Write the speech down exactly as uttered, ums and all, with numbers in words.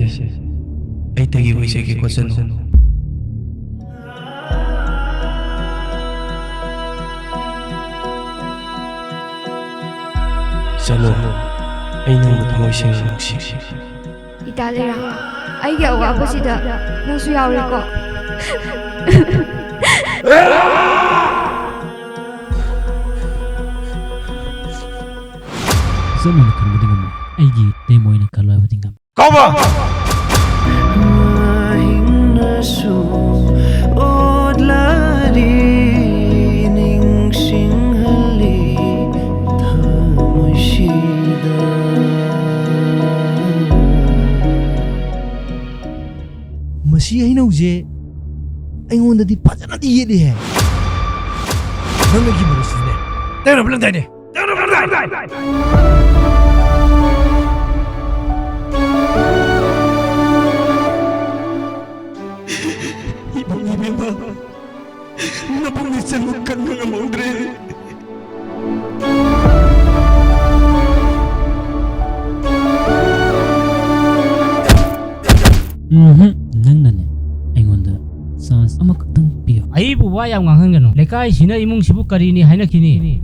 ꯑꯩ ꯇꯒꯤ ꯑꯣꯏꯖꯒꯦꯀꯣ, ꯆꯅꯨ꯫ ꯆꯅꯨ, ꯑꯩ ꯅꯪꯕꯨ ꯊꯃꯣꯏ ꯁꯦꯡꯅ ꯅꯨꯡꯁꯤ꯫ ꯏꯇꯥ ꯂꯩꯔꯥꯡ, ꯑꯩꯒꯤ ꯑꯋꯥꯕꯁꯤꯗ ꯅꯪꯁꯨ ꯌꯥꯎꯔꯦꯀꯣ꯫ ꯆꯞ ꯃꯥꯟꯅ ꯈꯟꯕꯗꯤ ꯉꯝꯃꯣꯏ꯫ ꯑꯩꯒꯤ ꯏꯇꯩꯃ ꯑꯣꯏꯅ ꯈꯜꯂꯣ ꯍꯥꯏꯕꯗꯤ ꯉꯝꯃꯤ꯫ ꯀꯧꯕ! ꯃꯍꯤꯡꯅꯁꯨ ꯑꯣꯠꯂꯔꯤ, ꯅꯤꯡꯁꯤꯡꯍꯜꯂꯤ ꯊꯃꯣꯏꯁꯤꯗ꯫ ꯃꯁꯤ ꯍꯩꯅꯧꯁꯦ ꯑꯩꯉꯣꯟꯗꯗꯤ ꯐꯖꯅꯗꯤ ꯌꯦꯠꯂꯤꯍꯦ꯫ ꯅꯪ ꯑꯩꯒꯤ ꯃꯔꯨꯞꯁꯤꯅꯦ꯫ ꯇꯩꯔꯕ ꯂꯪꯗꯥꯏꯅꯦ꯫ ꯏꯕꯨꯡ ꯏꯕꯦꯝꯃ, ꯅꯕꯨꯡ ꯏꯆꯟ ꯀꯟꯕ ꯉꯝꯍꯧꯗ꯭ꯔꯦ꯫ ꯎꯝꯍꯨꯝ, ꯅꯪꯅꯅꯦ ꯑꯩꯉꯣꯟꯗ ꯆꯥꯟꯁ ꯑꯃꯈꯛꯇꯪ ꯄꯤꯌꯨ꯫ ꯑꯩꯕꯨ ꯋꯥ ꯌꯥꯝ ꯉꯥꯡꯍꯟꯒꯅꯨ꯫ ꯂꯩꯀꯥꯏꯁꯤꯅ ꯏꯃꯨꯡꯁꯤꯕꯨ ꯀꯔꯤꯅꯤ ꯍꯥꯏꯅꯈꯤꯅꯤ?